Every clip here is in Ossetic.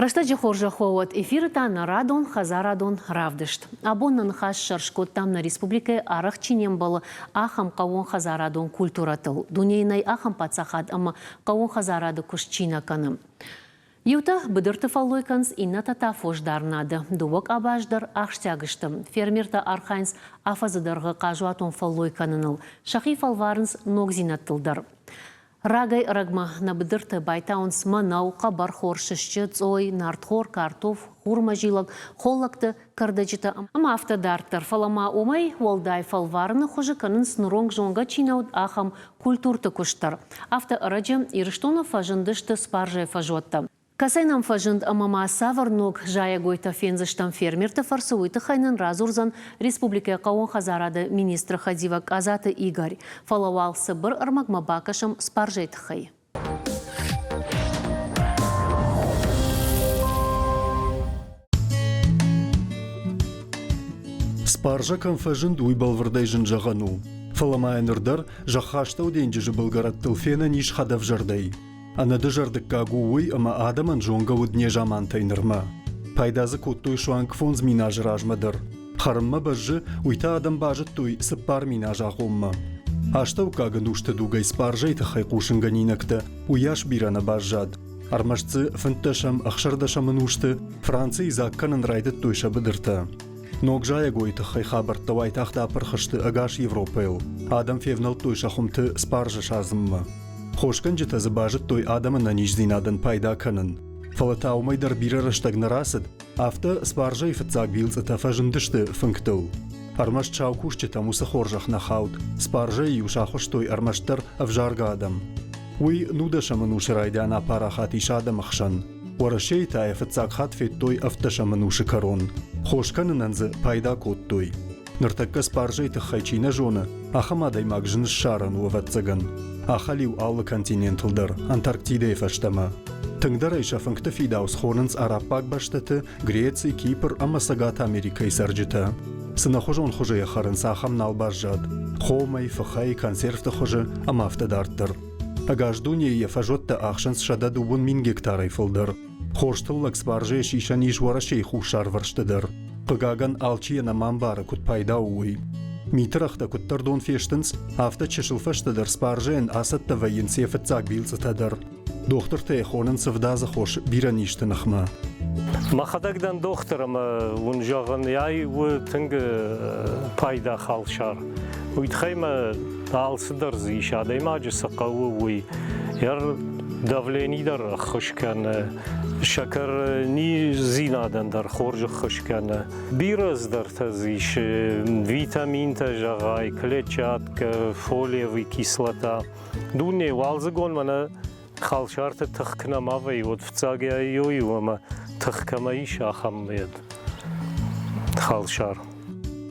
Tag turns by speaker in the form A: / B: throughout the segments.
A: Рӕстӕджы хорзӕх уӕ уӕд! Эфиры та нӕ радон хӕдзарадон равдыст. Абон нӕ ныхас сӕр скодтам нӕ республикӕйы арӕх чи не мбӕлы, ахӕм хъӕууон хӕдзарадон культурӕтыл. Дунейы нӕй ахӕм паддзахад ӕмӕ хъӕууон хӕдзарады куыст чи нӕ кӕны. Иутӕ быдырты фӕллой кӕнынц, иннӕтӕ та фосдарынады. Дыууӕ къабаз дӕр ахсджиаг сты. Фермертӕ архайынц афӕдзы дӕргъы хъазуатон фӕллой кӕныныл, сӕхи фӕлварынц ногдзинӕдтыл дӕр. Рагӕй-ӕрӕгмӕ нӕ быдырты байтауынц мӕнӕу, хъӕбӕрхор, сысджы, цъой, нартхор, картоф, хурмӕзилӕг, холлӕгты кӕрдӕджытӕ ӕмӕ афтӕ дарддӕр. Фӕлӕ ма уымӕй уӕлдай фӕлварыны хуызы кӕнынц ныронг зонгӕ чи нӕ уыд, ахӕм культурты куыст дӕр. Афтӕ ӕрӕджы Ирыстоны фӕзындысты спаржӕйы фӕзуӕттӕ. Кӕцӕй нӕм фӕзынд ӕмӕ ма цавӕр ног зайӕгойтӕ фендзыстӕм фермерты фӕрцы, уый тыххӕй нын радзурдзӕн республикӕйы хъӕууон хӕдзарады министры хӕдивӕг Къадзаты Игорь. Фӕлӕ уал цыбыр ӕрмӕгмӕ бакӕсӕм спаржӕйы тыххӕй.
B: Спаржӕ кӕм фӕзынд, уый бӕлвырдӕй зын зӕгъӕн у. Фӕлӕ ма йӕ ныр дӕр зӕххастӕу денджызы былгӕрӕттыл фенӕн ис хӕдӕвзӕрдӕй. Ӕнӕдызӕрдыггаг у уый, ӕмӕ адӕмӕн зонгӕ уыд незамантӕй нырмӕ. Пайда дзы кодтой суанг 5000 азы размӕ дӕр. Хӕрынмӕ бӕззы, уый та адӕм базыдтой 4000 азы агъоммӕ. Астӕуккаг ӕнусты дугӕй спаржӕйы тыххӕй хъусынгӕнинӕгтӕ уыйас бирӕ нӕ баззад. Ӕрмӕст дзы фынддӕсӕм, ӕхсӕрдӕсӕм ӕнусты Францийы дзаг кӕнын райдыдтой сӕ быдыртӕ. Ног зайӕгойы тыххӕй хабӕрттӕ уайтагъд апырх сты ӕгас Европӕйыл. Адӕм февнӕлдтой сӕ хуымты спаржӕ садзынмӕ. Хосгӕнджытӕ дзы базыдтой адӕмы ӕнӕниздзинадӕн пайда кӕнын. Фӕлӕ та уымӕй дӕр бирӕ рӕстӕг нӕ рацыд, афтӕ спаржӕйы фыццаг билцъытӕ фӕзындысты фынгтыл. Ӕрмӕст саукусджытӕм уыцы хорзӕх нӕ хауд, спаржӕйы-иу сахуыстой ӕрмӕстдӕр ӕвзаргӕ адӕм. Уый нудӕсӕм ӕнусы райдиан апарахат ис адӕмы хсӕн. Уӕрӕсейы та йӕ фыццаг хатт федтой ӕвддӕсӕм ӕнусы кӕрон. Хос кӕнынӕн дзы пайда кодтой. Ныртӕккӕ спаржӕйы тыххӕй чи нӕ зоны, ахӕм адӕймаг зын ссарӕн у, ӕвӕццӕгӕн. Ахӕлиу алы континентыл дӕр, Антарктидӕйы фӕстӕмӕ. Тынгдӕр ӕй сӕ фынгты фидауц хонынц араббаг бӕстӕты, Греци, Кипр ӕмӕ Цӕгат Америкӕйы цӕрджытӕ. Цы нӕхуызон хуызы йӕ хӕрынц, ахӕм нал баззад. Хомӕй, фыхӕй, консервты хуызы ӕмӕ афтӕ дарддӕр. Ӕгас дунейы йӕ фӕзуӕттӕ ахсынц 130 гектарӕй фылдӕр. Хорз тыллӕг спаржӕйы сисӕн ис Уӕрӕсейы хуссарвӕрсты дӕр. Хъыгагӕн, алчи йӕ нӕма ӕмбары, куыд пайда у, уый. Миты рӕгътӕ куыддӕр дон фестынц, афтӕ чысыл фӕстӕдӕр спаржӕйӕн ацӕттӕ вӕййынц йӕ фыццаг билцъытӕ дӕр. Дохтыртӕ йӕ хонынц ӕвдадзы хос бирӕ низты ныхмӕ.
C: Мӕхӕдӕг дӕн дохтыр ӕмӕ уын зӕгъын, ай у тынг пайда халсар. Уый тыххӕй мӕ алцыдӕр дзы ис, адӕймаджы цы хъӕуы, уый. Давлени дӕр ӕххуыс кӕны, сӕкӕрниздзинадӕн дӕр хорз ӕххуыс кӕны. Бирӕ цыдӕртӕ дзы ис, витаминтӕ зӕгъай, клетчаткӕ, фолиевый кислота. Дуне уалдзыгон мӕнӕ халсарты тых куы нӕма вӕййы, уӕд фыццаг йӕ у ӕмӕ тых кӕмӕ ис, ахӕм халсар.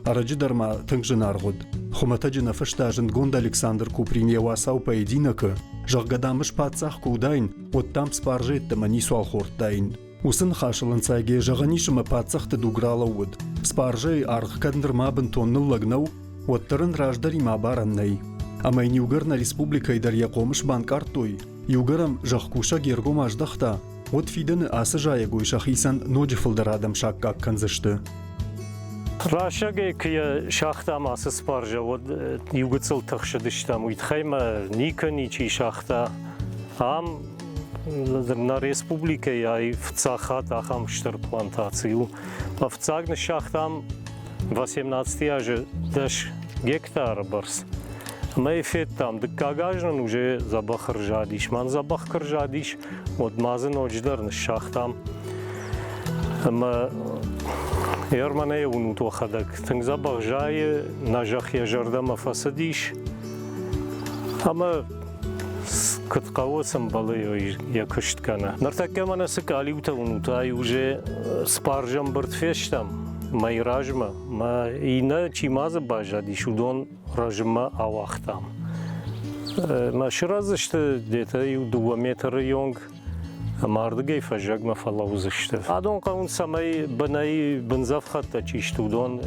B: Ӕрӕджы дӕр ма тынг зынаргъ уыд. Хуымӕтӕджы нӕ фыста зындгонд Александр Куприн йӕ уацау «Поединок-ы», зӕгъгӕ, дам, ӕз паддзах куы уыдаин, уӕд, дам, спаржӕ йеддӕмӕ ницуал хордтаин. Уыцы ныхасыл ӕнцайгӕ зӕгъӕн ис ӕмӕ паддзӕхты дуг ралӕууыд. Спаржӕйы аргъ кӕд нырма бынтон ныллӕг нӕу, уӕддӕр ын раздӕримӕ абарӕн нӕй. Ӕмӕ йын иугӕр нӕ республикӕйы дӕр йӕ хъомыс банкъардтой, иугӕр ӕм зӕхкусӕг йе ргом аздӕхта, уӕд фидӕны ацы зайӕгой сӕхицӕн ноджы фылдӕр адӕм саккаг кӕндзысты.
C: Рӕсӕгӕй куы йӕ сагътам ацы спаржӕ, уӕд иу гыццыл тыхсыдыстӕм, уый тыххӕй мӕ никуы ничи сагъта. Ам нӕ республикӕйы ай фыццаг хатт ахӕм стыр плантаци у. Фыццаг ныссагътам 18 азы 10 гектары бӕрц. Ӕмӕ йӕ федтам, дыккаг аз нын уже дзӕбӕх ӕрзадис. Мӕн дзӕбӕх куы ӕрзадис, уӕд ма дзы ноджыдӕр ныссагътам. Ӕмӕ Ерманӕй уынут уӕхӕдӕг, тынг дзӕбӕх зайы, нӕ зӕхх йӕ зӕрдӕмӕ фӕцыдис. Ӕмӕ куыд хъӕуы, цы мбӕлы йӕ куыст кӕны. Ныртӕккӕ мӕнӕ цы къалиутӕ уынут, ай уже спаржӕмбырд фестӕм мӕй размӕ. Мӕ иннӕ чи ма дзы баззадис, уыдон рӕзынмӕ ауагътам. Мӕ сырӕздзысты где-то иу дыууӕ метры онг ӕмӕ ардыгӕй фӕззӕгмӕ фӕлӕудзысты. Адон хъӕуынц, цӕмӕй бынӕй бындзӕфхӕдтӕ чи сты, уыдон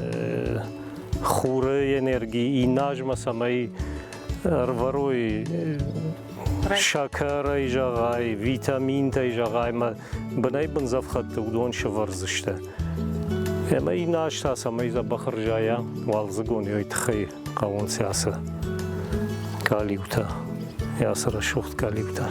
C: хуры энерги иннӕ азмӕ цӕмӕй ӕрвӕрой. Сӕкӕрӕй зӕгъай, витаминтӕй зӕгъай, мӕ бынӕй бындзӕфхӕдты уыдон сӕвӕрдзысты. Ӕмӕ иннӕ аз та цӕмӕй дзӕбӕх ӕрзайа, уалдзыгон уый тыххӕй хъӕуынц ацы къалиутӕ, ацы рӕсугъд къалиутӕ.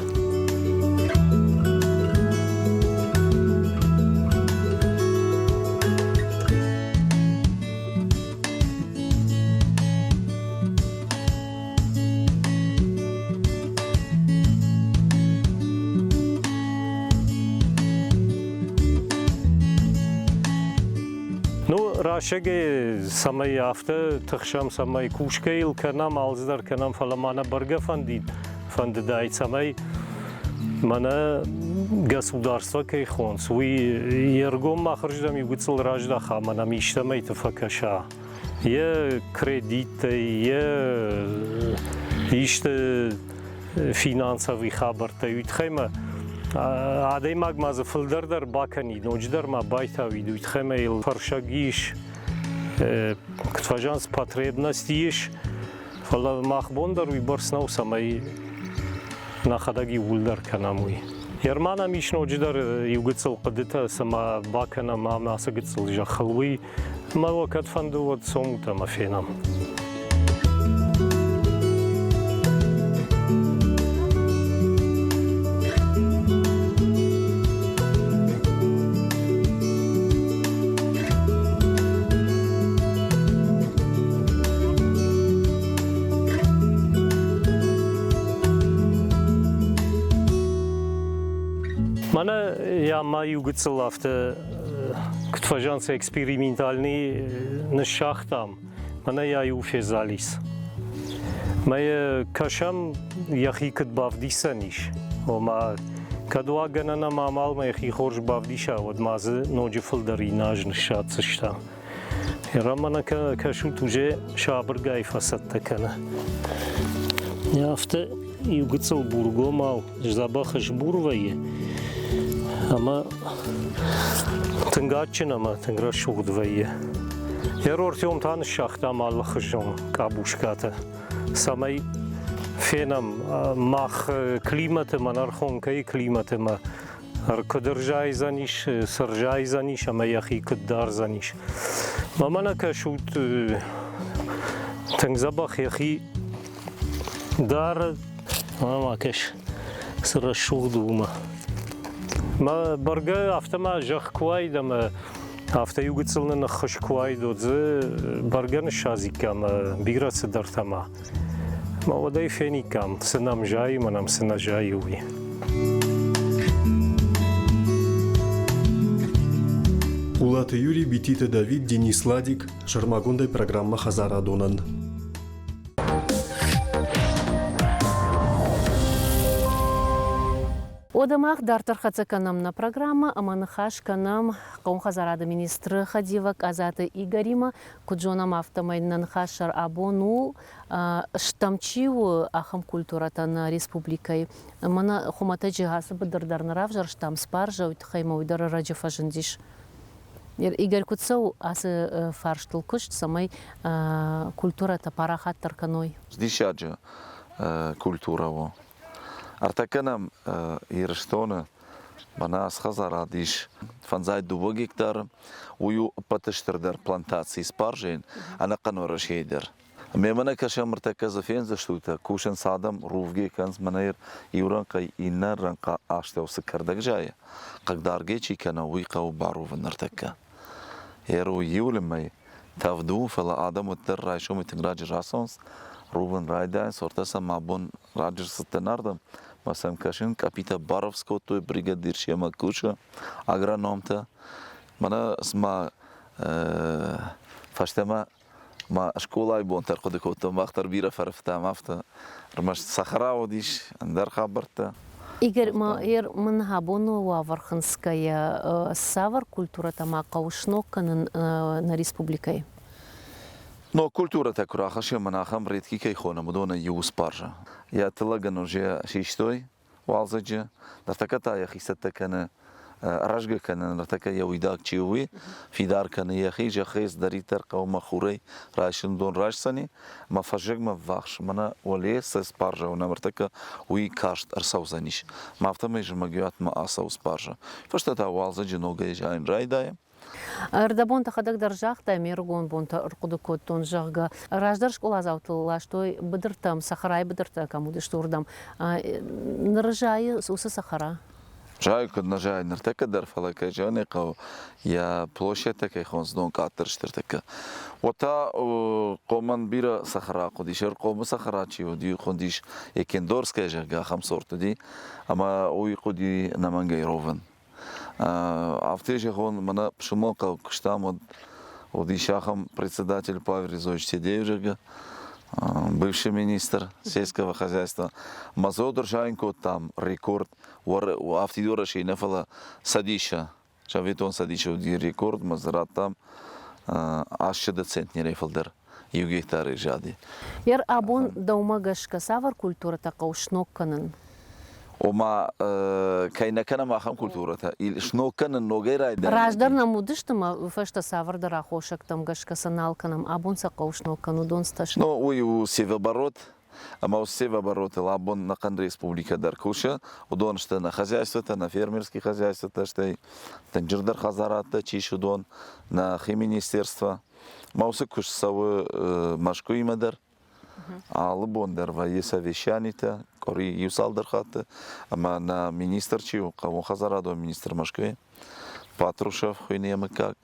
C: Ну, расӕгӕй цӕмӕй афтӕ тыхсӕм, цӕмӕй кусгӕ йыл кӕнӕм, алцыдӕр кӕнӕм, фӕлӕ ма нӕ бӕргӕ фӕндид, фӕндыдаид, цӕмӕй мӕнӕ государство кӕй хонц, уый йе ргом махырздӕм иу гыццыл раздаха ӕмӕ нӕм истӕмӕйты фӕкӕса. Йӕ кредиттӕй, йӕ исты финансовый хабӕрттӕй, уый тыххӕй мӕ адӕймаг ма дзы фылдӕр дӕр бакӕнид, ноджыдӕр ма байтауид, уый тыххӕй мӕ йыл фӕрсӕг ис, куыд фӕзӕгъынц, потребность ис, фӕлӕ мах бон дӕр уыйбӕрц нӕу, цӕмӕй нӕхӕдӕг иууылдӕр кӕнӕм, уый. Ерман ӕм ис ноджыдӕр иу гыццыл хъуыдытӕ, цыма бакӕнӕм ам ацы гыццыл зӕххыл, уый мӕ уӕ кӕд фӕнды, уӕд цомут ӕмӕ фенӕм. Мӕнӕ йӕ ма иу гыццыл афтӕ куыд фӕзӕгъынц, экспериментальный ныссагътам, мӕнӕ йӕ иу фезалис. Мӕ кӕсӕм, йӕхи куыд бавдисӕн ис. Ома, кӕд уа гӕнӕн ӕмӕ амал мӕ йӕхи хорз бавдиса, уӕд ма дзы ноджы фылдӕр иннӕ аз ныссадздзыстӕм. Романа кӕсут уже сабыргай фӕцӕттӕ кӕны. Афтӕ иу гыццыл бургомау дзӕбӕх сбур вӕййы ӕмӕ тынг адджын ӕмӕ тынг рӕсугъд вӕййы. Йӕ Артем та ныссагътам алыхуызон къабускатӕ, цӕмӕй фенӕм мах климаты, мӕнӕрхонкӕйы климаты ӕмӕ куыд ӕрзайдзӕнис, цы рзайдзӕнис ӕмӕ йӕхи куыд дардзӕнис. Мӕ нӕ кӕсут, тынг дзӕбӕх йӕхи дары. Ма кӕс, цы рӕсугъд у уымӕ. Мӕ бӕргӕ афтӕ ма зӕхх куы уаид ӕмӕ афтӕ иу гыццыл нын ныххуыс куы уаид, уӕд дзы бӕргӕ ныссадзиккам бирӕ цыдӕртӕ ма. Мӕ уӕд ӕй фениккам, цы нӕм зайы мӕ нӕм цы нӕ зайы, уый.
B: Хъулаты Юрий, Бититы Давид, Денис Ладик, сӕрмагондӕй программӕ хӕдзарадонӕн.
A: Уӕдӕ мах дарддӕр хӕццӕ кӕнӕм нӕ программӕ ӕмӕ ныхас кӕнӕм хъӕууонхӕдзарады министры хӕдивӕг Къадзаты Игоримӕ. Куыд зонӕм, афтӕмӕй нӕ ныхас сӕр абон у, стӕм чи у, ахӕм культурӕтӕ нӕ республикӕйы. Мӕнӕ хуымӕтӕджы ацы быдыр дӕр нӕ равзӕрстам, спаржа, уый тыххӕй ма уый дӕр ӕрӕджы фӕзындис. Игорь, куыд цӕуы ацы фарстыл куыст, цӕмӕй культурӕтӕ парахатдӕр кӕной?
D: Диссаджы культурӕ у. Ӕртӕккӕ нӕм Ирыстоны мӕнӕ ацы хӕдзарад ис фӕндзай дыууӕ гектары. Уый у ӕппӕты стырдӕр плантаци спаржӕйӕн ӕнӕхъӕн Уӕрӕсейы дӕр. Мемӕ нӕ кӕсӕм ӕртӕккӕ дзы фендзыстут, кусынц адӕм, рувгӕ кӕнынц мӕнӕ иу рӕнхъӕй иннӕ рӕнхъы астӕу цы кӕрдӕг зайы, хъыгдаргӕ чи кӕны, уый хъӕуы барувын ныртӕккӕ. Еру июлы мӕй тӕвд у, фӕлӕ адӕм уӕддӕр райсомӕй тынг раджы рацӕуынц, рувын райдайынц, уӕртӕ сӕм абон раджы рцыдтӕн ардӕм, мӕ сӕм кӕсын, къӕпитӕ барӕвдз кодтой, бригадир семӕ кусы, агрономтӕ. Мӕнӕ цыма фӕстӕмӕ ма скъолайы бонтӕ ӕрхъуыды кодтон, мах дӕр бирӕ фӕрывтам афтӕ. Ӕрмӕст цӕхӕра уыдис, ӕндӕр хабӕрттӕ.
A: Игорь, ма мын абоны уавӕр хынцгӕйӕ, цавӕр культурӕтӕ ма хъӕуы сног кӕнын нӕ республикӕйы?
D: Ног культурӕтӕ куы рахӕссӕм, мӕнӕ ахӕм редки кӕй хонӕм, уыдонӕй иу спаржа. Йӕ тыллӕг ын уже систой уалдзӕджы, ныртӕккӕ та йӕхи цӕттӕ кӕны. Рӕзгӕ кӕны ныртӕккӕ йӕ уидаг чи у, уый фидар кӕны йӕхи, зӕххӕй цыдӕриддӕр хъӕуы мӕ хурӕй райсын дон райсдзӕни, мӕ фӕззӕгмӕ ввахс мӕнӕ уӕле цы спаржа у ныртӕккӕ, уый карст ӕрцӕудзӕнис. Мӕ афтӕмӕй зымӕгиуатмӕ ацӕуы спаржа. Фӕстӕ та уалдзӕджы ногӕй зайын райдайы.
A: Ӕрдӕбон дӕхӕдӕг дӕр загътай, ме рыгон бонтӕ ӕрхъуыды кодтон, зӕгъгӕ. Раздӕр скъоладзаутыл ластой быдыртӕм, цӕхӕрайы быдыртӕ кӕм уыдысты, уырдӕм. Ныр зайы уыцы цӕхӕра?
D: Зайы, куыд нӕ зайы ныртӕккӕ дӕр, фӕлӕ кӕй зӕгъын ӕй хъӕуы, йӕ площадьтӕ кӕй хонынц дон къаддӕр сты ныртӕккӕ. Уӕд та хъомӕн бирӕ цӕхӕра хъуыдис. Ӕрхъомы цӕхӕра чи уыди, уый хуындис Екендорская, зӕгъгӕ, ахӕм сорт уыди, ӕмӕ уый хъуыди ӕнӕмӕнгӕй ровын. Афтӕ зӕгъон, мӕнӕ Псымохъӕу куыстам, уӕд уыдис ахӕм председатель Павел Резович Тедеев, зӕгъгӕ, бывший министр сельского хозяйства. Мазодр сайын кодтам рекорд афтид Уӕрӕсейы нӕ, фӕлӕ Цӕдисы, Советон Цӕдисы уыди рекорд, ӕмӕ дзы радтам 800 центнерӕй фылдӕр иу гектары зади.
A: Ер абон дӕумӕ гӕсгӕ цавӕр культурӕтӕ хъӕуы сног кӕнын?
D: Ома, кӕй нӕ кӕнӕм ахӕм культурӕтӕ, сног кӕнын ногӕй райдайын.
A: Раздӕр нӕм уыдысты ӕмӕ фӕстӕ цавӕрдӕр аххосӕгтӕм гӕсгӕ сӕ нал кӕнӕм. Абон сӕ хъӕуы сног кӕнын, уыдон стӕ
D: Ну, уый у севооборот, ӕмӕ уыцы севооборотыл абон нӕхъӕн республикӕ дӕр кусы. Уыдон сты нӕ хозяйствотӕ, нӕ фермерские хозяйствотӕ, стӕй дынджырдӕр хӕдзарадтӕ чи ис, уыдон, нӕхи министерство. Ма уыцы куыст цӕуы Мӕскуыимӕ дӕр. Алы бон дӕр вӕййы совещанитӕ, къуыри иу цалдӕр хатты. Ӕмӕ нӕ министр чи у, хъӕууонхӕдзарадон министр Мӕскуыйы, Патрушев хуыйны йӕ мыггаг.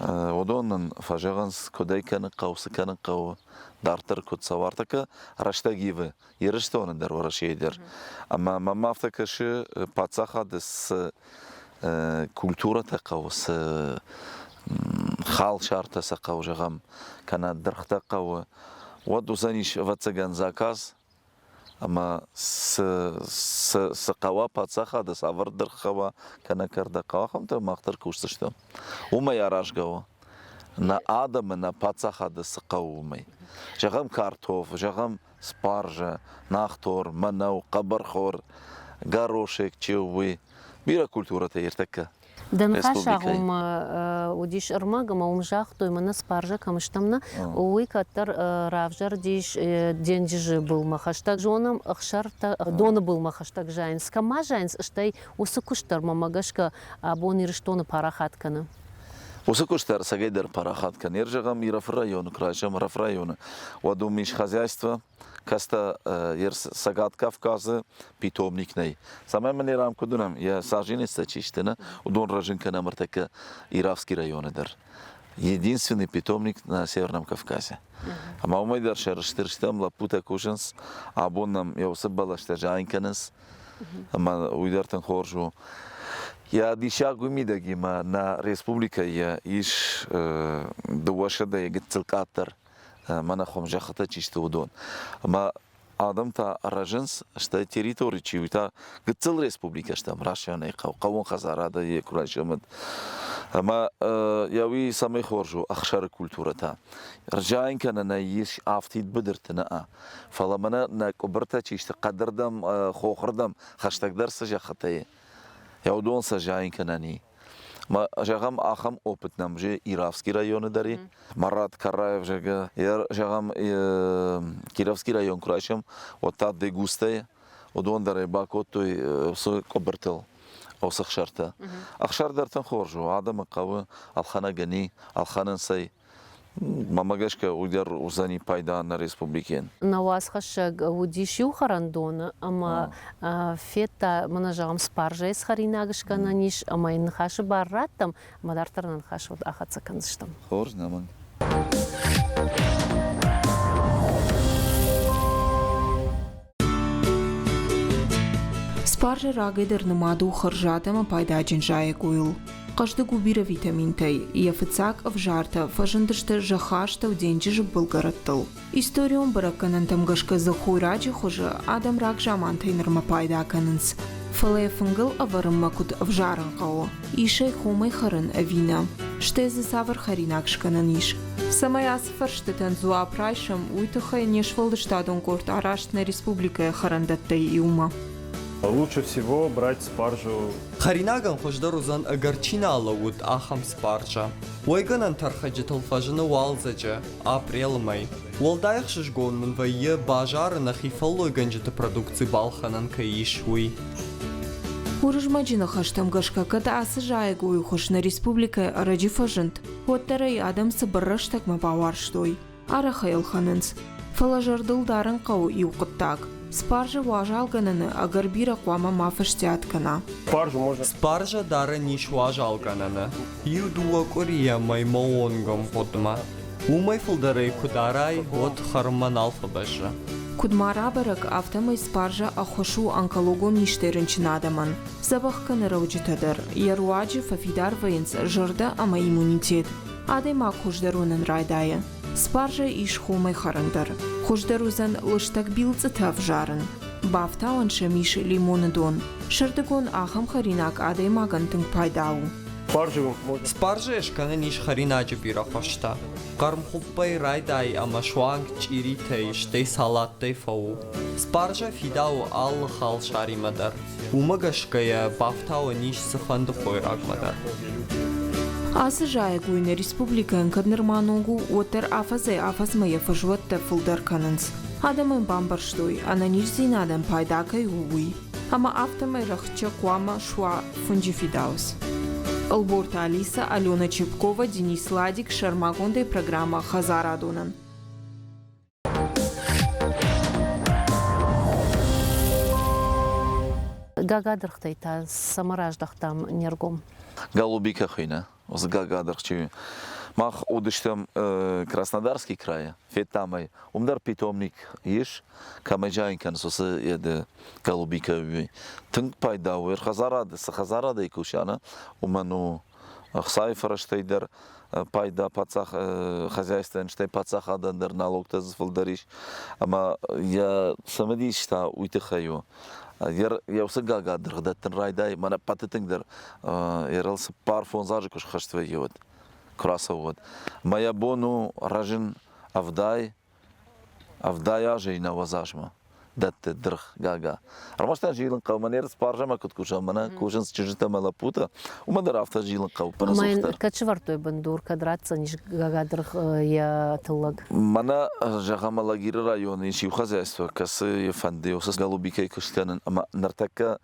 D: Уыдон нын фӕзӕгъынц, куыд ӕй кӕнын хъӕуы, цы кӕнын хъӕуы, дарддӕр куыд цӕуа. Ӕртӕккӕ рӕстӕг ивы Ирыстоны дӕр, Уӕрӕсейы дӕр. Ӕмӕ мӕм афтӕ кӕсы, паддзахады цы культурӕтӕ хъӕуы, цы халсартӕ сӕ хъӕуы, зӕгъӕм, кӕнӕ дыргътӕ хъӕуы, уӕд уыдзӕнис, ӕвӕццӕгӕн, заказ ӕмӕ цы, цы, цы хъӕуа паддзахады, цавӕр дыргъ хъӕуа, кӕнӕ кӕрдӕг хъӕуа, ахӕмтӕ мах дӕр кусдзыстӕм. Уымӕй аразгӕ у, нӕ адӕмы, нӕ паддзахады цы хъӕуы, уымӕй. Зӕгъӕм, картоф, зӕгъӕм, спаржа, нахтор, мӕнӕу, хъӕбӕрхор, горошек чи у, уый. Бирӕ культурӕтӕ ӕртӕккӕ.
A: Дӕ ныхасагъоммӕ уыдис ӕрмӕг ӕмӕ уым загътой, мӕнӕ спаржа кӕм стӕм нӕ, уый кӕддӕр равзӕрдис денджызы былмӕ хӕстӕг. Зонӕм, ӕхсӕртӕ доны былмӕ хӕстӕг зайынц. Кӕм ма зайынц, стӕй уыцы куыст дӕр мӕмӕ гӕсгӕ абон Ирыстоны парахат кӕны.
D: Уыцы куыст дӕр ӕцӕгӕйдӕр парахат кӕны. Зӕгъӕм, Ирӕфы районы куы райсӕм, Ӕрӕфы районы, уӕд уым ис хозяйство, кӕцытӕ Цӕгат Кавказы питомник нӕй. Цӕмӕй мын Ирам куыд уынӕм, йӕ саженецтӕ чи сты, нӕ, уыдон рӕзын кӕнӕм ӕртӕккӕ Иравский районы дӕр. Единственный питомник на Северном Кавказе. Ӕмӕ уымӕй дӕр сӕрыстыр стӕм, лӕппутӕ кусынц, абон нӕм йӕ уыцы бӕлӕстӕ зайын кӕнынц, ӕмӕ уый дӕр тынг хорз у. Йӕ диссаг уый мидӕг и, ӕмӕ нӕ республикӕйы ис дыууӕсӕдӕйы гыццыл къаддӕр мӕнӕ хуымзӕххытӕ чи сты, уыдон. Ӕмӕ адӕм та рӕзынц, стӕй территори чи, уый та гыццыл республикӕ стӕм, Расянӕй хъӕу, хъӕууон хӕдзарады йе куы райсӕм. Ӕмӕ йӕ уый цӕмӕй хорз у ӕхсӕры культурӕ та. Рзайын кӕнынӕй ис афтид быдырты нӕ, фӕлӕ мӕнӕ нӕ къуыбыртӕ чи сты, хъӕдырдӕм, хохырдӕм хӕстӕгдӕр цы зӕххытӕ и, йӕ уыдон сӕ зайын кӕнӕн и. Зӕгъӕм, ахӕм опыт нӕм же Иравский районы дӕр и. Марат Караев, зӕгъгӕ, зӕгъӕм, Кировский район куы райсӕм, уӕд та Дегустӕй уыдон дӕр ӕй бакодтой уыцы къуыбыртыл, уыцы ӕхсӕртӕ. Ӕхсӕр дӕр тынг хорз у, адӕмы хъӕуы ӕлхӕнӕгӕн и, ӕлхӕнынц ӕй. Мӕнмӕ гӕсгӕ, уый дӕр уыдзӕни пайда нӕ республикӕйӕн.
A: Нӕ уацхӕссӕг уыдис иу хӕрӕндоны ӕмӕ федта, мӕнӕ зӕгъӕм, спаржӕйы цы хӕринаг скӕнӕн ис, ӕмӕ йын ныхасы бар раттӕм, ӕмӕ дарддӕр нӕ ныхас уӕд ахӕццӕ кӕндзыстӕм.
D: Хорз, нӕмӕнг.
E: Спаржӕ рагӕй дӕр нымад у хӕрзад ӕмӕ пайдаджын зайӕгойыл. Хъӕздыг у бирӕ витаминтӕй. Йӕ фыццаг ӕвзартӕ фӕзындысты зӕххастӕу денджызы былгӕрӕттыл. Историон бӕрӕггӕнӕнтӕм гӕсгӕ дзы хойраджы хуызы адӕм рагзамантӕй нырмӕ пайда кӕнынц. Фӕлӕ йӕ фынгыл ӕвӕрынмӕ куыд ӕвзарын хъӕуы? Ис ӕй хомӕй хӕрын ӕви нӕ? Стӕй дзы цавӕр хӕринаг скӕнӕн ис? Цӕмӕй ацы фӕрстытӕн дзуапп райсӕм, уый тыххӕй не сфӕлдыстадон къорд араст нӕ республикӕйы хӕрӕндӕттӕй иумӕ.
F: Лучше всего брать спаржу.
G: Хӕринагӕн хуыздӕр уыдзӕн ӕгӕр чи нӕ алӕууыд, ахӕм спаржӕ. Уӕйгӕнӕн тӕрхӕджытыл фӕзыны уалдзӕджы, апрелы мӕй. Уӕлдай ӕхсызгон мын вӕййы, базары нӕхи фӕллойгӕнджыты продукци балхӕнӕн кӕй ис, уый.
E: Уырызмӕджы ныхӕстӕм гӕсгӕ кӕд ацы зайӕгойы хуыз нӕ республикӕйы ӕрӕджы фӕзынд, уӕддӕр ӕй адӕм цыбыр рӕстӕгмӕ бауарзтой. Арӕх ӕй ӕлхӕнынц. Фӕлӕ зӕрдыл дарын хъӕуы иу хъуыддаг. Спаржӕ уазалгӕнӕны ӕгӕр бирӕ хъуамӕ ма фӕстиат кӕна.
G: Спаржӕ дарӕн ис уазалгӕнӕны. Иу-дыууӕ къуырийӕ мӕймӕ онг ӕмгъуыдмӕ. Уымӕй фылдӕр ӕй куы дарай, уӕд хӕрынмӕ нал фӕбӕззы.
E: Куыд ма рабӕрӕг, афтӕмӕй спаржӕ ӕххуыс у онкологон низтӕй рынчын адӕмӕн. Дзӕбӕх кӕны рӕуджытӕ дӕр. Йӕ руаджы фӕфидар вӕййынц зӕрдӕ ӕмӕ иммунитет. Адӕймаг хуыздӕр уынын райдайы. Спаржӕ ис хомӕй хӕрын дӕр. Хуыздӕр уыдзӕн лыстӕг билцъытӕ ӕвзарын. Бафтауӕн сӕм ис лимоны дон. Сӕрдыгон ахӕм хӕринаг адӕймагӕн тынг пайда у.
G: Спаржӕ скӕнӕн ис хӕринаджы бирӕ хуызтӕ. Хъӕрмхуыппӕй райдай ӕмӕ суанг чъиритӕй, стӕй салаттӕй фӕуы. Спаржӕ фидауы алы халсаримӕ дӕр. Уымӕ гӕсгӕ йӕ бафтауӕн ис цыфӕнды хойрагмӕ дӕр.
E: Ацы зайӕгой нӕ республикӕйӕн кӕд нырма ног у, уӕддӕр афӕдзӕй-афӕдзмӕ йӕ фӕзуӕттӕ фылдӕр кӕнынц. Адӕмӕн бамбӕрстой, ӕнӕниздзинадӕн пайда кӕй у, уый. Ӕмӕ афтӕмӕй рӕхджы хъуамӕ суа фынджы фидауц. Ӕлборты Алиса, Алена Чепкова, Денис Ладик сӕрмагондӕй программӕ «Хӕдзарадонӕн».
A: Гагадыргътӕй та цӕмӕ раздӕхтам не ргом?
D: Голубика хуыйны, уыцы гагадыргъ чи Мах уыдыстӕм Краснодарский крайы, федтам ӕй. Уым дӕр питомник ис, кӕмӕй зайын кӕнынц, уыцы еды голубика. Тынг пайда у, хӕдзарады, цы хӕдзарадӕй куса, нӕ, уымӕн у ӕхцайы фӕрӕзтӕй дӕр пайда паддзах хозяйствӕн, стӕй паддзахадӕн дӕр налогтӕ дзы фылдӕр ис. Ӕмӕ йӕ цымыдис та уый тыххӕй у. Йӕ уыцы гага дыргъдӕттын райдай, мӕнӕ ӕппӕты тынгдӕр йӕ 4-5 азы куы схӕст вӕййы, уӕд, куы рацӕуы, уӕд. Мӕ йӕ бон у рӕзын 70 азӕй 90 азмӕ дӕтты дыргъ гага. Ӕрмӕст та зилын хъӕуы, мӕнӕ спаржӕмӕ куыд кусӕм, мӕнӕ кусынц чызджытӕ ӕмӕ лӕппутӕ, уымӕ дӕр афтӕ зилын хъӕуы ӕппынӕдзухдӕр.
A: Кӕд сӕвӕрдтой бындур, кӕд ратдзӕнис гага дыргъ йӕ тыллӕг?
D: Мӕнӕ, зӕгъӕм, Алагиры районы ис иу хозяйство, кӕцыйы фӕнды уыцы голубикӕй куыст кӕнын ӕмӕ ныртӕккӕ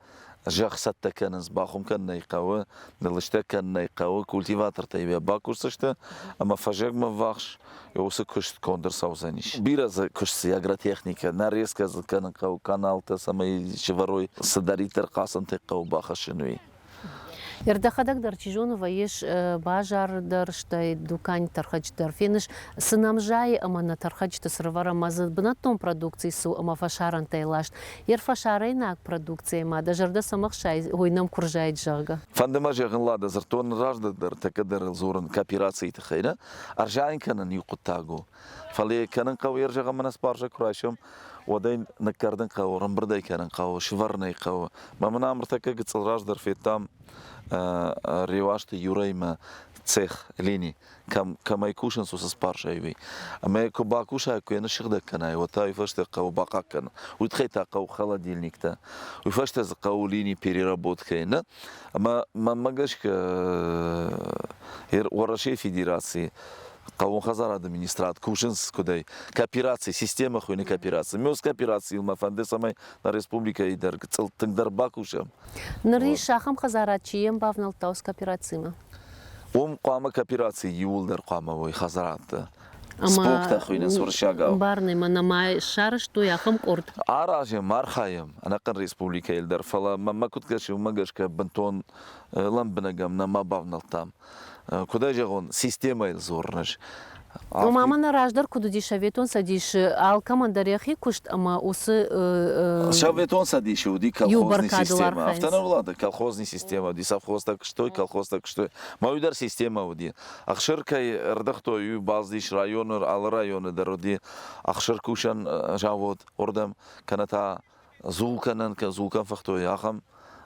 D: зӕхх цӕттӕ кӕнынц, бахуым кӕнын ӕй хъӕуы, ныллыстӕг кӕнын ӕй хъӕуы, культиватортӕй йӕ бакусдзысты ӕмӕ фӕззӕгмӕ ввахс уыцы куыст конд ӕрцӕудзӕнис. Бирӕ дзы куыст цы агротехникӕ, нарезкӕ дзы кӕнын хъӕуы, каналтӕ, цӕмӕй сӕвӕрой, цыдӕриддӕр хъацӕнтӕ хъӕуы бахӕссын, уый.
A: Дӕхӕдӕг дӕр, чи зоны, вӕййыс базары дӕр, стӕй дукани тӕрхӕджы дӕр феныс, цы нӕм зайы ӕмӕ нӕ тӕрхӕджыты цы рывӕрӕм ӕмӕ дзы бынӕттон продукци цы у ӕмӕ фӕсарӕнтӕй ласт. Йе рфӕсарӕйнаг продукцийӕ ма дӕ зӕрдӕ цӕмӕ хсайы, уый нӕм куы рзайд, зӕгъгӕ.
D: Фӕнды мӕ зӕгъын, Лада, дзырдтон раздӕр дӕр, тӕккӕ дӕр ыл дзурын кооперацийы тыххӕй, нӕ? Ӕрзайын кӕнын иу хъуыддаг у. Фӕлӕ йӕ кӕнын хъӕуы, йе рзӕгъӕм мӕнӕ спаржӕ куы райсӕм, уӕд ӕй ныккӕрдын хъӕуы, рымбырд ӕй кӕнын хъӕуы, сывӕрын ӕй хъӕуы. Мӕ мын ам ӕртӕккӕ гыццыл раздӕр федтам Реуазты Юрӕимӕ цех лини, кӕм, кӕмӕй кусынц, уыцы спаржӕй уый. Ӕмӕ куы бакусай, куы йӕ ныссыгъдӕг кӕнай, уӕд та уый фӕстӕ хъӕуы бахъахъхъӕнын. Уый тыххӕй та хъӕуы холодильниктӕ. Уый фӕстӕ дзы хъӕуы лини переработкӕйы. Нӕ? Ӕмӕ мӕнмӕ гӕсгӕ Уӕрӕсейы Федерацийы хъӕууон хӕдзарады министрад кусынц куыдӕй коопераци, системӕ хуыйны коопераци. Мёз кооперацийыл мӕ фӕнды, цӕмӕй нӕ республикӕйы дӕр тынгдӕр бакусӕм.
A: Ныр ис ахӕм хӕдзарад, чи йӕм бавнӕлдта уыцы кооперацимӕ?
D: Уым хъуамӕ коопераци иууылдӕр хъуамӕ уой хӕдзарадты. Споктӕ хуыйнынц уырыссагау.
A: Барнӕй мӕ нӕма сарӕзтой ахӕм къорд.
D: Аразӕм, архайӕм ӕнӕхъӕн республикӕйыл дӕр, фӕлӕ мӕнмӕ куыд кӕсы, уымӕ гӕсгӕ бынтон лӕмбынӕг ӕм нӕма бавнӕлдтам. Куыд ӕй зӕгъон, системӕйыл дзурын ӕз.
A: Ома мӕнӕ раздӕр куыд уыди Советон Цӕдисы, алкӕмӕн дӕр йӕхи куыст ӕмӕ уыцы
D: Советон Цӕдисы уыди колхозный системӕ. Афтӕ нӕ Влада? Колхозный системӕ уыди, совхозтӕ куыстой, колхозтӕ куыстой. Мӕ уый дӕр системӕ уыди. Ӕхсыр кӕй ӕрдыгътой, уый бацыдис районы, алы районы дӕр уыди ӕхсыркусӕн завод уырдӕм, кӕнӕ та дзул кӕнӕн, дзул кӕм фыхтой, ахӕм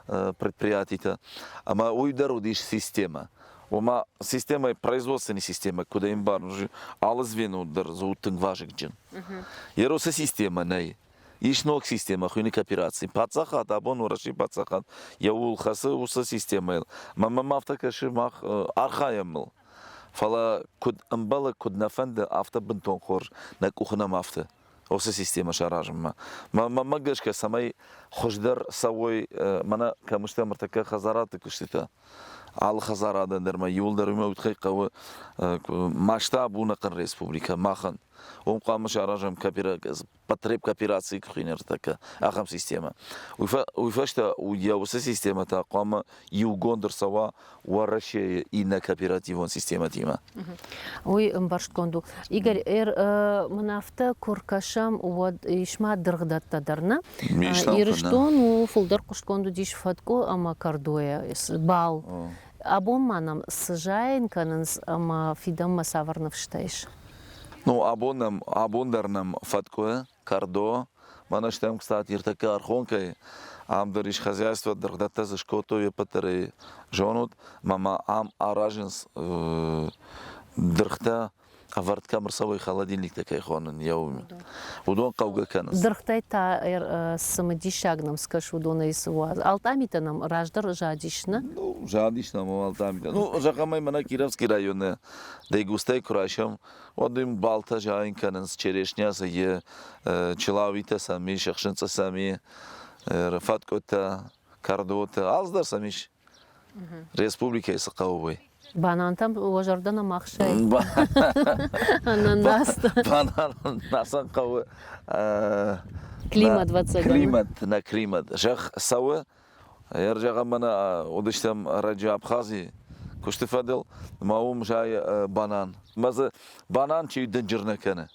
D: предприятитӕ. Ӕмӕ уый дӕр уыдис системӕ. Ома системӕ, производственный системӕ, куыд ӕмбарын, алы звено дӕр дзы у тынг вазыгджын. Йе уыцы системӕ нӕй. Ис ног системӕ, хуыйны коопераци. Паддзахад, абон Уӕрӕсейы паддзахад йӕ ууыл хӕцы уыцы системӕйыл. Мӕнмӕ афтӕ кӕсы, мах архайӕм ыл. Фӕлӕ куыд ӕмбӕлы, куыд нӕ фӕнды, афтӕ бынтон хорз нӕ къухы нӕм ӕфты уыцы системӕ саразынмӕ. Мӕнмӕ гӕсгӕ, цӕмӕй хуыздӕр цӕуой, мӕнӕ кӕм сты ӕмыртӕккӕ хӕдзарады куыстытӕ, алы хӕдзарадӕн дӕр ма иуылдӕр уымӕ уый тыххӕй хъӕуы масштаб у нӕхъӕн республикӕ махӕн. Уым хъуамӕ саразӕм потребкооперацийы куы ӕртӕккӕ ахӕм системӕ. Уый фӕстӕ йӕ уыцы системӕ та хъуамӕ иугонд ӕрцӕуа Уӕрӕсейы иннӕ кооперативон системӕтимӕ.
A: Уый ӕмбӕрстгонд у. Игорь, мын афтӕ куы ркӕсӕм, уӕд ис ма дыргъдӕттӕ дӕр, нӕ? Ирыстон у фылдӕр хъуыстгонд уыдис фӕткъуы ӕмӕ кӕрдойӕ бал. Абон ма нӕм цы зайын кӕнынц ӕмӕ фидӕнмӕ цавӕр ныфстӕ ис?
D: Ну, абон нӕм, абон дӕр нӕм фӕткъуы, кӕрдо, мӕнӕ стӕм, кстати, ӕртӕккӕ Архонкӕйы, ам дӕр ис хозяйство, дыргъдӕттӕ дзы скодтой ӕппӕтдӕр зонут, ӕмӕ ма ам аразынц дыргътӕ ӕвӕрд кӕм ӕрцӕуой, холодильниктӕ кӕй хонын, йӕ уым. Уыдон хъӕугӕ кӕнынц.
A: Дыргътӕй та цымыдисаг нӕм скӕс, уыдонӕй цы уа? Алтъамитӕ нӕм раздӕр задис, нӕ?
D: Ну, задис нӕм алтъамитӕ. Ну, зӕгъӕм ӕй, мӕнӕ Кировский районы Дегустӕй куы райсӕм, уӕд им балтӕ зайын кӕнынц, черешня сӕ йе, чылауитӕ сӕм ис, ӕхсынцъы сӕм и, фӕткъуытӕ, кӕрдотӕ, алцыдӕр сӕм ис. Республикӕйы цы хъӕуы, уый.
A: Банантӕм уӕ зӕрдӕ нӕ махсайы? Ананастӕ.
D: Банан хъӕуы.
A: Климат, ӕвӕццӕгӕн.
D: Климат, нӕ климат. Зӕхх цӕуы, Ӕрзӕгъӕм мӕнӕ уыдыстӕм ӕрӕджы Абхазийы куысты фӕдыл, ӕмӕ уым зайы банан. Мӕ дзы банан чи дынджыр нӕ кӕны.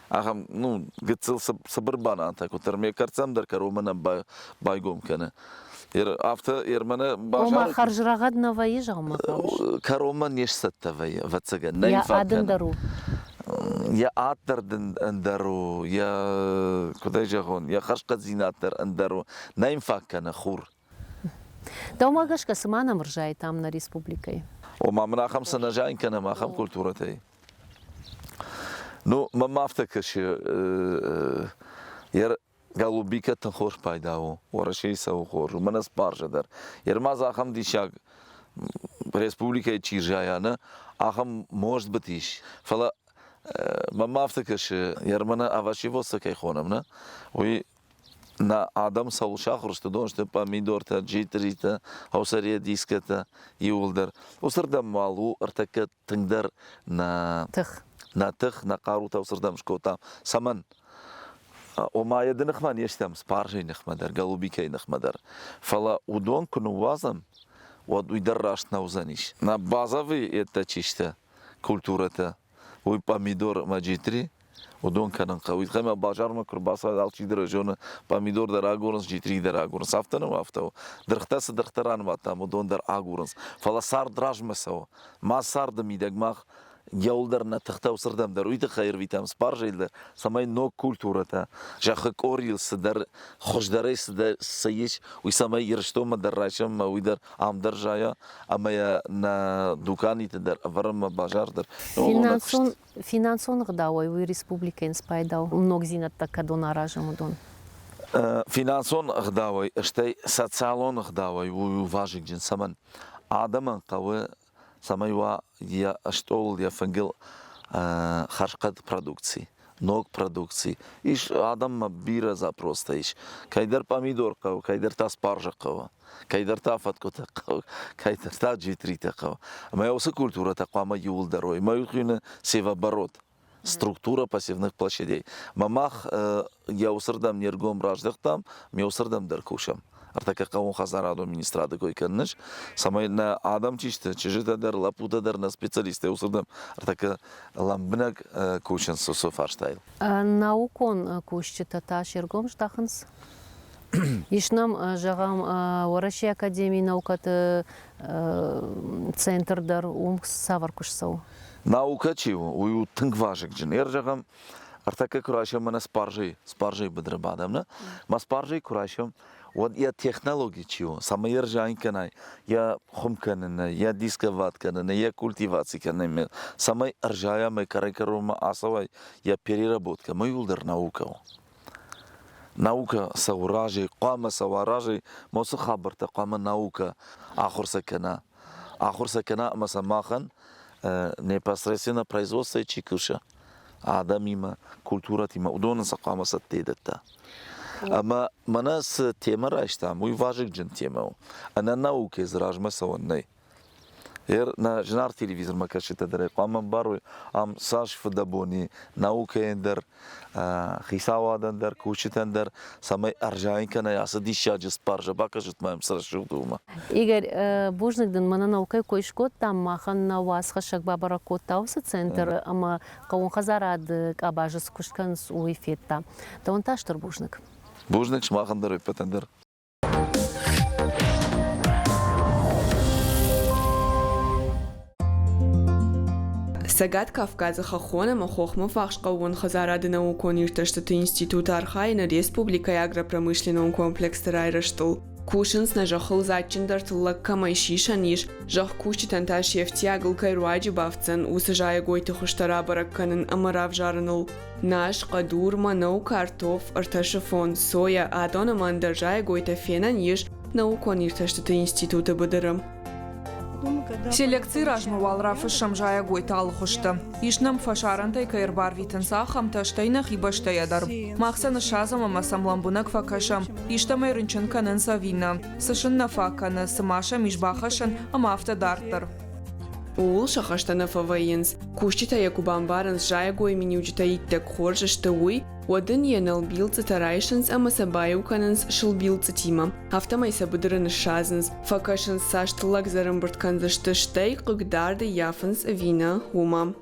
D: Ахӕм, ну, гыццыл цыбыр банантӕ куыддӕр ме кӕрцӕм дӕр кӕронмӕ нӕ байгом кӕны. Афтӕ Ерманы базары...
A: Ома хӕрзрӕгъӕд нӕ вӕййы, зӕгъынмӕ хъавыс?
D: Кӕронмӕ не сцӕттӕ вӕййы, ӕвӕццӕгӕн. Нӕ
A: Йӕ ад ӕндӕр у.
D: Йӕ ад дӕр дын ӕндӕр у, йӕ, куыд ӕй зӕгъон, йӕ хӕрзхъӕддзинад дӕр ӕндӕр у. Нӕ йын фаг кӕны хур.
A: Дӕумӕ гӕсгӕ цыма нӕм ӕрзайы там нӕ республикӕйы?
D: Ома мын ахӕм цы нӕ зайын кӕнӕм, ахӕм культурӕтӕй. Ну, мӕм афтӕ кӕсы, йӕ голубикӕ тынг хорз пайда у, Уӕрӕсейы цӕуы хорз, уымӕн ӕз спаржа дӕр. Ермаз ахӕм диссаг республикӕйы чи рзайа, нӕ, ахӕм может быть ис. Фӕлӕ мӕм афтӕ кӕсы, Ерманы овощеводство кӕй хонӕм, нӕ, уый нӕ адӕм цӕуыл сахуыр сты, уыдон сты пъамидортӕ, джитритӕ, хъӕусӕрийӕ дискӕтӕ иууылдӕр. Уыцырдӕм уал у ӕртӕккӕ тынгдӕр нӕ
A: тых,
D: нӕ тых, нӕ хъарутӕ уыцырдӕм скодтам. Цӕмӕн? Ома йӕ ды ныхмӕ не стӕм, спаржӕйы ныхмӕ дӕр, голубикӕйы ныхмӕ дӕр. Фӕлӕ уыдон куы ныууадзӕм, уӕд уый дӕр раст нӕ уыдзӕнис. Нӕ базовый еттӕ чи сты, культурӕтӕ, уый помидор ӕмӕ джитри, уыдон кӕнын хъӕуы. Уый тыххӕй ма базармӕ куы рбацӕуай, алчидӕр зоны, помидор дӕр агурынц, джитри дӕр агурынц. Афтӕ нӕу, афтӕ у. Дыргътӕ цы дыргътӕ ранымадтам, уыдон дӕр агурынц. Фӕлӕ цард размӕ цӕуы. Ма царды мидӕг мах иуылдӕр нӕ тыхтӕ уыцырдӕм дӕр уый тыххӕй ӕрвитӕм спаржӕйыл дӕр, цӕмӕй ног культурӕтӕ, зӕххы къорийыл цыдӕр хуыздӕрӕй цыдӕр цы ис, уый цӕмӕй Ирыстонмӕ дӕр райсӕм ӕмӕ уый дӕр ам дӕр зайа ӕмӕ йӕ нӕ дуканиты дӕр ӕвӕрынмӕ базар дӕр.
A: Финансон, финансон ӕгъдауӕй уый республикӕйӕн спайда у, ногдзинӕдтӕ кӕдон аразӕм, уыдон?
D: Финансон ӕгъдауӕй, стӕй социалон ӕгъдауӕй уый у вазыгджын. Цӕмӕн? Адӕмӕн хъӕуы цӕмӕй уа йӕ стъолыл, йӕ фынгыл хӕрзхъӕд продукци, ног продукци. Ис адӕммӕ бирӕ запростӕ ис. Кӕйдӕр пъамидор хъӕуы, кӕйдӕр та спаржа хъӕуы, кӕйдӕр та фӕткъуытӕ хъӕуы, кӕйдӕр та джитритӕ хъӕуы. Ӕмӕ уыцы культурӕтӕ хъуамӕ иууылдӕр уой. Мӕ уый хуыйны севооборот. Структура пассивных площадей. Мӕ мах йӕ уыцырдӕм не ргом раздӕхтам, ме уыцырдӕм дӕр кусӕм. Ӕртӕккӕ хъӕууон хӕдзарадон министрады кой кӕнынц, цӕмӕй нӕ адӕм чи сты, чызджытӕ дӕр, лӕппутӕ дӕр, нӕ специалисттӕ уыцырдӕм ӕртӕккӕ лӕмбынӕг кусынц уыцы фарстайыл.
A: Наукон кусджытӕ та се ргом здахынц? Ис нӕм, зӕгъӕм, Уӕрӕсейы академийы наукӕты центр дӕр, уым цавӕр куыст цӕуы?
D: Наукӕ чи у, уый у тынг вазыгджын. Ӕр зӕгъӕм, ӕртӕккӕ куы райсӕм мӕнӕ спаржӕйы, спаржӕйы быдыры бадӕм, нӕ? Мӕ спаржӕйы куы райсӕм, уӕд йӕ технологи чи у, цӕмӕй йӕ рзайын кӕнай, йӕ хуым кӕныны, йӕ дисковат кӕныны, йӕ культиваци кӕныны, цӕмӕй ӕрзайа мӕ кӕрӕй-кӕронмӕ ацӕуай, йӕ переработкӕ, мӕ иуылдӕр наукӕ у. Наукӕ цӕуы разӕй, хъуамӕ цӕуа разӕй, ма уыцы хабӕрттӕ хъуамӕ наукӕ ахуыр сӕ кӕна. Ахуыр сӕ кӕна ӕмӕ сӕ махӕн непосредственно производствойы чи кусы, адӕмимӕ, культурӕтимӕ, уыдонӕн сӕ хъуамӕ цӕттӕ дӕтта. Ӕмӕ мӕнӕ цы темӕ райстам, уый вазыгджын темӕ у. Ӕнӕ наукӕ дзы размӕ цӕуӕн нӕй. Ер нӕ зынаргъ телевизормӕ кӕсджытӕ дӕр ӕй хъуамӕ ӕмбарой, ам цас фыдӕбон и наукӕйӕн дӕр, хицауадӕн дӕр, кусджытӕн дӕр, цӕмӕй ӕрзайын кӕнай ацы диссаджы спаржа, бакӕсут ма йӕм цы рӕсугъд у, уымӕ.
A: Игорь, бузныг дын, мӕнӕ наукӕйы кой скодтам, махӕн нӕ уацхӕссӕг бабӕрӕг кодта уыцы центры ӕмӕ хъӕууон хӕдзарады къабазы цы куыст кӕнынц, уый федта. Дӕуӕн та стыр бузныг.
D: Бузныг сымахӕн дӕр, ӕппӕтӕн дӕр.
H: Цӕгат Кавказы хӕххон ӕмӕ хохмӕ фахс хъӕууон хӕдзарады наукон иртӕстыты институт архайы нӕ республикӕйы агропромышленнон комплексты райрӕзтыл. Кусынц нӕ зӕххыл дзаджджындӕр тыллӕг кӕмӕй сисӕн ис, зӕхкусджытӕн та се фтиагыл кӕй руаджы бафтдзӕн, уыцы зайӕгойты хуызтӕ рабӕрӕг кӕнын ӕмӕ равзарыныл. Нас, хъӕдур, мӕнӕу, картоф, ӕртӕсыфон, соя, адон ӕмӕ ӕндӕр зайӕгойтӕ фенӕн ис наукон иртӕстыты институты быдыры.
I: Селекцийы размӕ уал рафыссӕм зайӕгойты алы хуызтӕ. Ис нӕм фӕсарӕнтӕй кӕй ӕрбарвитынц, ахӕмтӕ, стӕй нӕхи бӕстӕйӕ дӕр. Мах сӕ ныссадзӕм ӕмӕ сӕм лӕмбынӕг фӕкӕсӕм, истӕмӕй рынчын кӕнынц ӕви нӕ, цы сын нӕ фаг кӕны, цы ма сӕм ис бахӕссӕн ӕмӕ афтӕ дарддӕр.
H: Ууыл сӕ хӕстӕ нӕ фӕвӕййынц. Кусджытӕ йӕ куы бамбарынц, зайӕгойы миниуджытӕ иттӕг хорз сты, уый, уӕд ын йӕ нӕлбилцъытӕ райсынц ӕмӕ сӕ баиу кӕнынц сылбилцъытимӕ. Афтӕмӕй сӕ быдыры ныссадзынц, фӕкӕсынц, цас тыллӕг дзы ӕрӕмбырд кӕндзысты, стӕй хъыгдард ӕййафынц ӕви нӕ, уымӕ.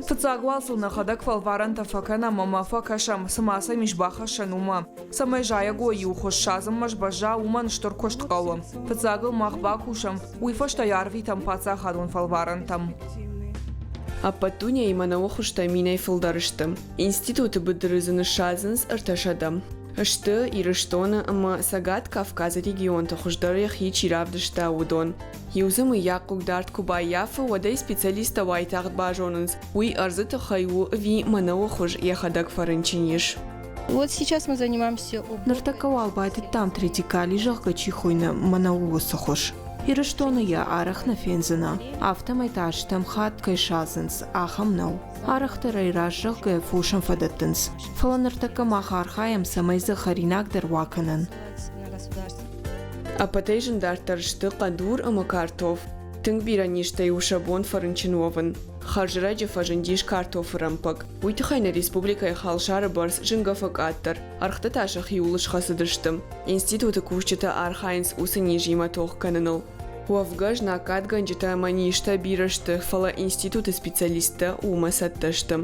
I: Фыццаг уал сыл нӕхӕдӕг фӕлварӕнтӕ фӕкӕнӕм ӕмӕ фӕкӕсӕм, цы ма сӕм ис бахӕссӕн, уымӕ. Цӕмӕй зайӕгой иу хуыз садзынмӕ сбӕзза, уымӕн стыр куыст хъӕуы. Фыццагыл мах бакусӕм, уый фӕстӕ йӕ арвитӕм паддзахадон фӕлварӕнтӕм.
H: Ӕппӕт дунейы мӕнӕуы хуызтӕ минӕй фылдӕр сты. Институты быдыры дзы ныссадзынц 300. Сты Ирыстоны ӕмӕ Цӕгат Кавказы регионты хуыздӕр йӕхи чи равдыста, уыдон. Иу дзы мыййаг хъыгдард куы баййафы, уӕд ӕй специалисттӕ уайтагъд базонынц, уый ӕрдзы тыххӕй у ӕви мӕнӕуы хуыз йӕхӕдӕг фӕрынчын ис.
J: Вот сейчас мы занимаемся
E: Ныртӕккӕ уал байтыдтам тритикали, зӕгъгӕ, чи хуыйны, мӕнӕ уыцы хуыз. Ирыстоны йӕ арӕх нӕ фендзынӕ, афтӕмӕй та стӕм хатт кӕй садзынц, ахӕм нӕу. Арӕхдӕр ӕй раззӕгъгӕ фосӕн фӕдӕттынц. Фӕлӕ ныртӕккӕ мах архайӕм, цӕмӕй дзы хӕринаг дӕр уа кӕнӕн.
H: Ӕппӕтӕй зындарддӕр сты хъӕдур ӕмӕ картоф. Тынг бирӕ низтӕй у сӕ бон фӕрынчын уӕвын. Хӕрзрӕджы фӕзындис картофы рӕмпӕг. Уый тыххӕй нӕ республикӕйы халсары бӕрц зынгӕ фӕкъаддӕр, ӕргътӕ та сӕхиуыл схӕцыдысты. Институты кусджытӕ архайынц уыцы низимӕ тох кӕныныл. Уӕвгӕ, знаггадгӕнджытӕ ӕмӕ низтӕ бирӕ сты, фӕлӕ институты специалисттӕ уымӕ цӕттӕ сты.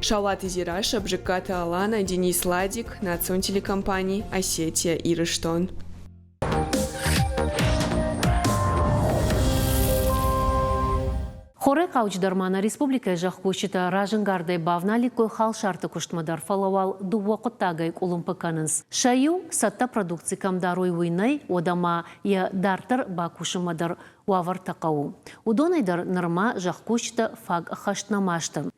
H: Саулаты Зирашӕ, Бжыккаты Алана, Денис Ладик, национ телекомпани «Осетия, Ирыстон».
A: Хорӕй хъауджыдӕр ма нӕ республикӕйы зӕхкусджытӕ разӕнгардӕй бавналиккой халсарты куыстмӕ дӕр, фӕлӕ уал дыууӕ хъуыддагӕй къуылымпы кӕнынц. Сӕ иу, цӕттӕ продукци кӕм дарой, уый нӕй, уӕдӕ ма йӕ дарддӕр бакусынмӕ дӕр уавӕртӕ хъӕуы. Уыдонӕй дӕр нырма зӕхкусджытӕ фаг ӕххӕст нӕма сты.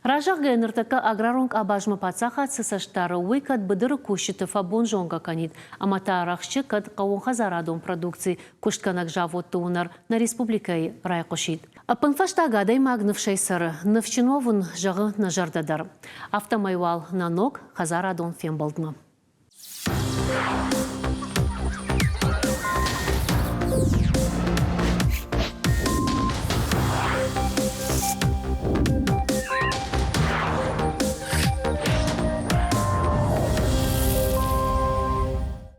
A: Разӕгъгӕ, ныртӕккӕ аграрон къабазмӕ паддзахад цы цӕст дары, уый кӕд быдыры кусджыты фӕбонзонгӕ кӕнид ӕмӕ та рӕхджы кӕд хъӕууонхӕдзарадон продукци куыстгӕнӕг заводты уынӕр нӕ республикӕйы райхъуысид. Ӕппынфӕстаг адӕймаг ныфсӕй цӕры, ныфсджын уӕвын зӕгъы нӕ зӕрдӕ дӕр. Афтӕмӕй уал нӕ ног хӕдзарадон фембӕлдмӕ.